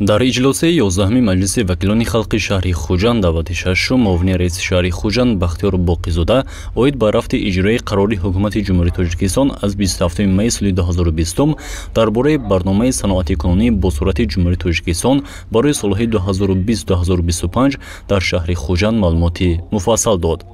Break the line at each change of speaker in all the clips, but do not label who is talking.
Дар иҷлосияи 11-ми Маҷлиси вакилони халқи шаҳри Хуҷанд даъвати шашум муовини раиси шаҳри Хуҷанд Бахтиёр Боқизода оид ба рафти иҷрои қарори Ҳукумати Ҷумҳурии Тоҷикистон аз 27 майи соли 2020 дар бораи барномаи саноатикунонии босуръати Ҷумҳурии Тоҷикистон барои солҳои 2020-2025 дар шаҳри Хуҷанд маълумоти муфассал дод.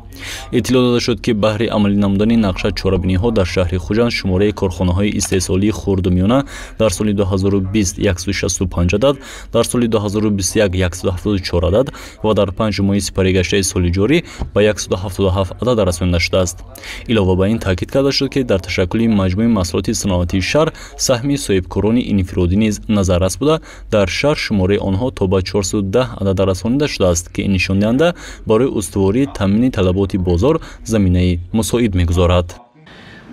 Иттилоъ дода шуд, ки баҳри амалӣ намудани нақша чорабиниҳо дар шаҳри Хуҷанд шумораи корхонаҳои истеҳсолии хурду миёна дар соли 2020 165 адад, дар соли 2021 174 адад ва дар 5 моҳи сипаригаштаи соли ҷорӣ ба 177 адад расонида шудааст. Илова ба ин таъкид карда шуд, ки дар ташаккули маҷмӯи маҳсулоти саноатии шаҳр саҳми соҳибкорони инфиродӣ низ назаррас буда, дар шаҳр шумораи онҳо то ба 410 адад расонида шудааст, ки ин нишондиҳанда барои устувории таъмини талаботи бозор заминаи мусоид мегузорад.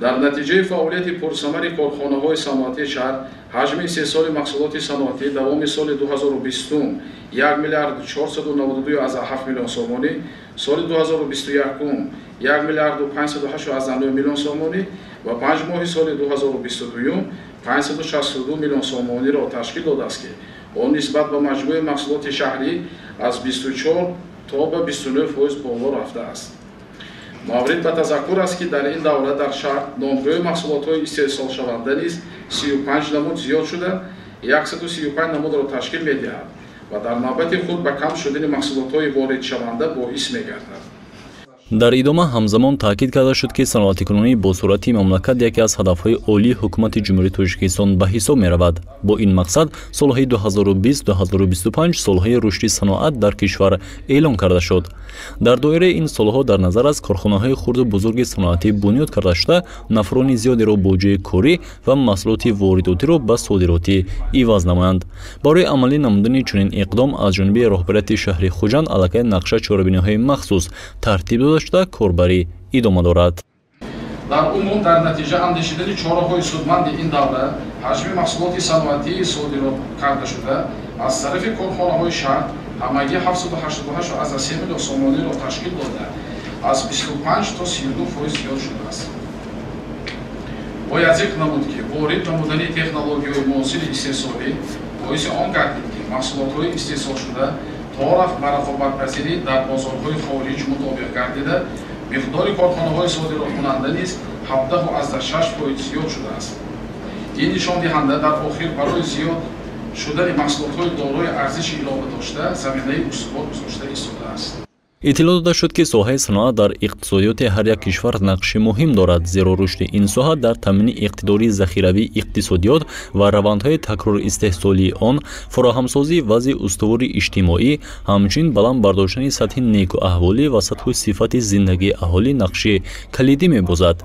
Дар натиҷаи фаъолияти пурсамари корхонаҳои саноатии шаҳр ҳаҷми истеҳсоли маҳсулоти саноатӣ давоми соли 2020 1 миллиард 492,7 миллион сомонӣ, соли 2021 1 миллиарду 508,9 миллион сомонӣ ва 5 моҳи соли 2022 562 миллион сомониро ташкил додааст, ки он нисбат ба маҷмӯи маҳсулоти шаҳрӣ аз 24 то ба 29% боло рафтааст. Маврид ба тазаккур аст, ки дар ин давра дар шаҳр номгӯи маҳсулотҳои истеҳсолшаванда низ 35 намуд зиёд шуда, 135 намудро ташкил медиҳад ва дар навбати худ ба кам шудани маҳсулотҳои воридшаванда боис мегардад.
Дар идома ҳамзамон таъкид карда шуд, ки саноатикунонии босуръати мамлакат яке аз ҳадафҳои олии Ҳукумати Ҷумҳурии Тоҷикистон ба ҳисоб меравад. Бо ин мақсад солҳои 2020-2025 солҳои рушди саноат дар кишвар эълон карда шуд. Дар доираи ин солҳо дар назар аст корхонаҳои хурду бузурги саноатӣ бунёд карда шуда, нафарони зиёдеро бо ҷойи корӣ ва маҳсулоти воридотиро ба содиротӣ иваз намоянд. Барои амалӣ намудани чунин иқдом аз ҷониби роҳбарияти шаҳри Хуҷанд аллакай нақша чорабиниҳои махсус тартиб дода шуда, корбарӣ идома дорад.
Дар умум дар натиҷа андешидани чораҳои судманди ин давра ҳаҷми маҳсулоти саноатии содирот карда шуда аз тарафи корхонаҳои шаҳр ҳамагӣ 788,3 миллион сомониро ташкил дода, аз 25 то 32% зиёд шудааст. Бояд зикр намуд, ки ворид намудани технологияҳои муосири истеҳсолӣ боиси он гардид, ки маҳсулотҳои истеҳсолшуда то рафт ба рақобатпазирӣ дар бозорҳои хориҷ мутобиқ гардида, миқдори корхонаҳои содироткунанда низ 17,6% зиёд шудааст. Ин нишондиҳанда дар охир барои зиёд шудани маҳсулотҳои дорои арзиши илова дошта заминаи устувор гузошта истодааст.
Иттилоъ дода шуд, ки соҳаи саноат дар иқтисодиёти ҳар як кишвар нақши муҳим дорад, зеро рушди ин соҳа дар таъмини иқтидори захиравии иқтисодиёт ва равандҳои такрористеҳсолии он, фароҳамсозии вазъи устувори иҷтимоӣ, ҳамчунин баланд бардоштани сатҳи некуаҳволӣ ва сатҳу сифати зиндагии аҳолӣ нақши калидӣ мебозад.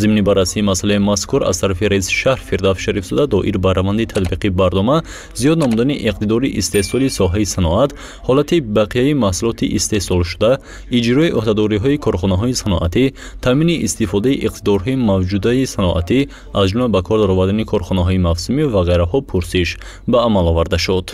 Зимни баррасии масъалаи мазкур аз тарафи раиси шаҳр Фирдавс Шарифзода доир ба раванди татбиқи барнома, зиёд намудани иқтидори истеҳсоли соҳаи саноат, ҳолати бақияи маҳсулоти истеҳсолшуда, иҷрои ӯҳдадориҳои корхонаҳои саноатӣ, таъмини истифодаи иқтидорҳои мавҷудаи саноатӣ, аз ҷумла ба кор даровардани корхонаҳои мавсимӣ ва ғайраҳо пурсиш ба амал оварда шуд.